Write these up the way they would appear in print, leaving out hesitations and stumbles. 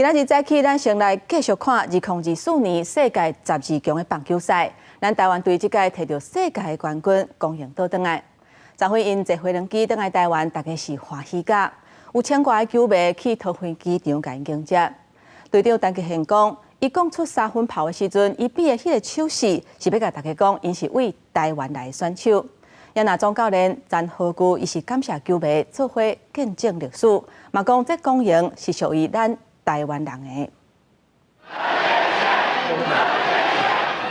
今仔日早起，咱先來繼續看2024年世界十二強的棒球賽。咱台灣隊這屆提著世界的冠軍，光榮倒轉來。昨昏𪜶坐飛輪機轉來台灣，大家是歡喜甲，有千外个球迷去桃園機場共𪜶迎接。隊長陳傑憲講，伊講出三分炮的時陣，伊比的彼个手勢是欲共大家講，𪜶是為台灣來的選手。也若總教練詹和舊，伊是感謝球迷做伙見證歷史，嘛講這光榮是屬於咱台灣人的。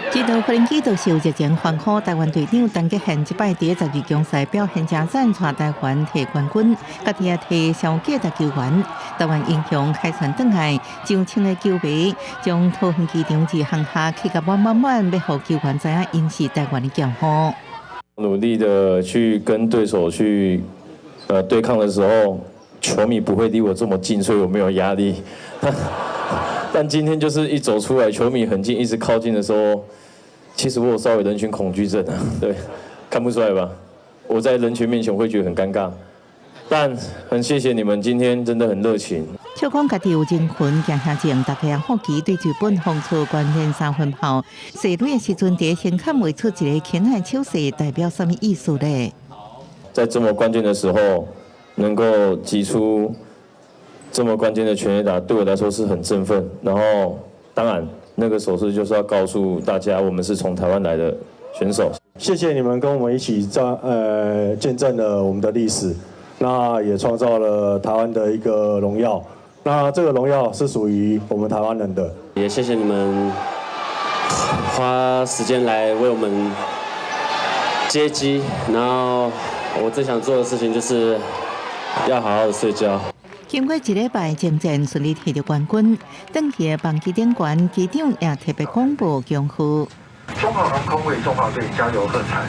這道飛機都是有熱情歡呼台灣隊長陳傑憲這擺佇十二強賽表現誠讚，帶台灣提冠軍，家己也提超價值球員。台灣英雄凱旋轉來，上千个球迷將桃園機場二航廈擠甲滿滿滿，欲予球員知影𪜶是台灣的驕傲。努力的去跟對手去對抗的時候，球迷不會離我這麼近，所以我沒有壓力。但今天就是一走出來，球迷很近，一直靠近的時候，其實我有稍微人群恐懼症啊，對，看不出來吧？我在人群面前會覺得很尷尬，但很謝謝你們今天真的很熱情。笑講家己有人群驚嚇症，大家好奇對日本放出關鍵三分炮，射壘的時陣，佇胸坎畫出一个輕的手勢，代表啥物意思咧？在這麼關鍵的時候，能夠擊出這麼關鍵的全壘打，對我來說是很振奮。然後，當然那個手勢就是要告訴大家，我們是從台灣來的選手。謝謝你們跟我們一起在見證了我們的歷史，那也創造了台灣的一個榮耀。那這個榮耀是屬於我們台灣人的。也謝謝你們花時間來為我們接機。然後我最想做的事情就是要好好的睡覺。經過一禮拜征戰，順利提著冠軍。轉去的班機頂懸，機長也特別廣播恭賀。中華航空為中華隊加油喝彩，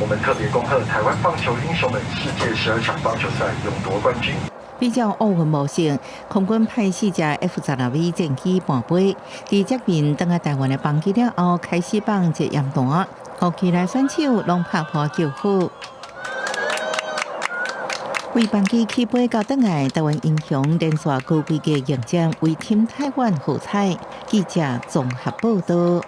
我們特別恭賀台灣棒球英雄們世界十二強棒球賽勇奪冠軍。比較奧運模式，空軍派四架 F-16V 戰機伴飛，佇接運轉來台灣的班機了後，開始放熱焰彈，後期來選手攏拍破叫好。為班機起飛到轉來，台灣英雄連續高規格迎戰，為 Team 台灣喝彩。記者綜合報道。